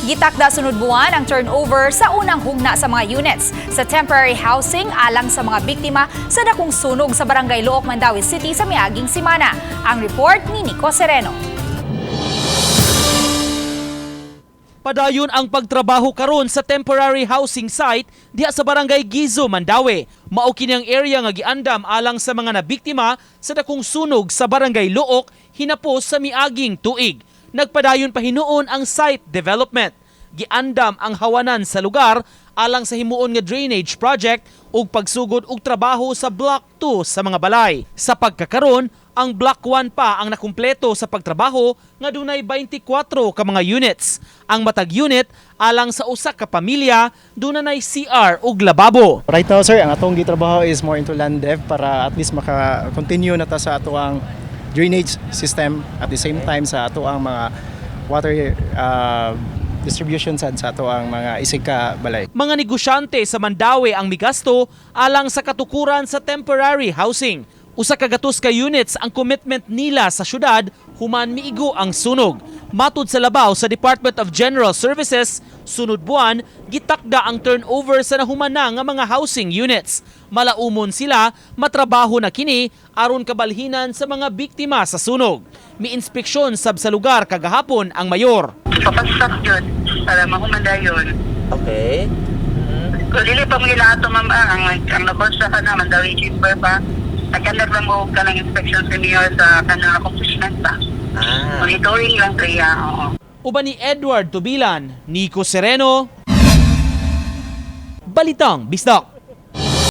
Gitakda sunod buwan ang turnover sa unang hugna sa mga units sa temporary housing alang sa mga biktima sa dakong sunog sa Barangay Looc, Mandaue City sa miaging simana. Ang report ni Nico Sereno. Padayon ang pagtrabaho karon sa temporary housing site diha sa Barangay Guizo, Mandaue. Mao kini ang area nga giandam alang sa mga nabiktima sa dakong sunog sa Barangay Looc hinapos sa miaging tuig. Nagpadayon pa hinuon ang site development. Giandam ang hawanan sa lugar alang sa himuon nga drainage project ug pagsugod og trabaho sa Block 2 sa mga balay. Sa pagkakaron, ang Block 1 pa ang nakumpleto sa pagtrabaho nga dunay 24 ka mga units. Ang matag unit alang sa usa ka pamilya, dunay CR ug lababo. Right now, sir, ang atong gitrabaho is more into land dev para at least maka-continue na ta sa atoang drainage system, at the same time sa atoang mga water distribution sad sa atoang mga isig ka balay. Mga negosyante sa Mandaue ang migasto alang sa katukuran sa temporary housing. 100 ka units ang commitment nila sa syudad human miigo ang sunog. Matud sa labaw sa Department of General Services, sunod buwan gitakda ang turnover sa nahumana nga mga housing units. Malaumon sila matrabaho na kini aron kabalhinan sa mga biktima sa sunog. Miinspeksyon sab sa lugar kagahapon ang mayor. Papasok yun para mahumanda yun. Okay. Kung dili pa mo ato, ma'am, ang nakonsa ka na, Mandawi Chamber pa, nagkanag lang mo ka ng inspection sa mayor sa kanang accomplishment pa. Monitoring lang kaya, oo. Uban ni Edward Tubilan, Nico Sereno, Balitang Bisdak.